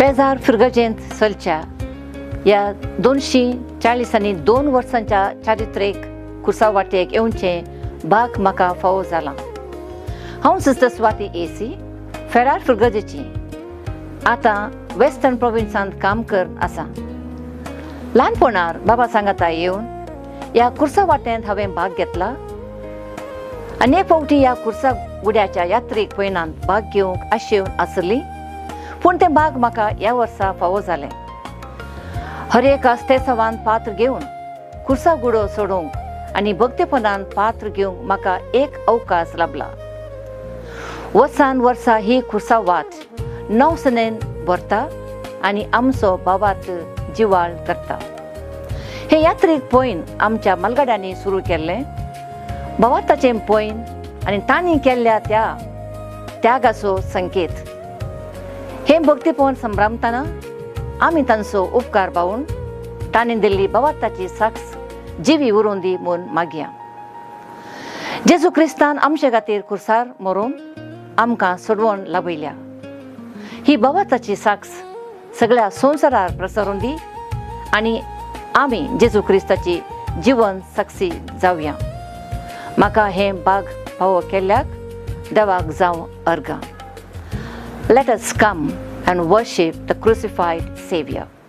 पेजार फिर्गजेंत चलच्या ह्या 242 वर्सांच्या चारित्रीक कुर्सा वाटेक येवचें भाग म्हाका फावो जालां. हांव सिस्टर स्वाती एसी, फेरार फिर्गजेची, आतां वेस्टर्न प्रोविन्सांत काम कर आसा. ल्हानपणार बाबा सांगाता येवन ह्या कुर्सा वाटेंत हांवें भाग घेतला आनी एक फावटी ह्या कुर्सा गुड्याच्या यात्रीक पयणांत भाग घेवंक आशेवन आसली, पूण तें भाग म्हाका ह्या वर्सा फावो जालें. हर एक आस्तेसावान पात्र घेवन कुर्सा गुडो सोडोवंक आनी भक्तेपणान पात्र घेवंक म्हाका एक अवकाश लाबला. वर्सान वर्सा ही कुर्सा वाट नवसनेन भरता आनी आमचो बाबात जिवाळ करता. हे यात्रीक पयन आमच्या मालगाड्यांनी सुरू केल्लें भावार्थाचें पयन आनी तांणी केल्ल्या त्या त्यागाचो संकेत. हें भक्तीपण संभ्रमतना आमी तांचो उपकार पावून तांणी दिल्ली भावार्थाची साक्ष जिवी उरोवन दी म्हूण मागया. जेजू क्रिस्तान आमचे खातीर कुर्सार मरून आमकां सोडवण लाभयल्या. ही भावार्थाची साक्ष सगळ्या संवसारार प्रसरून दी आनी आमी जेजू क्रिस्ताची जिवन साक्षी जावया. म्हाका हें भाग फावो केल्ल्याक देवाक जावं अर्गां. Let us come and worship the crucified Savior.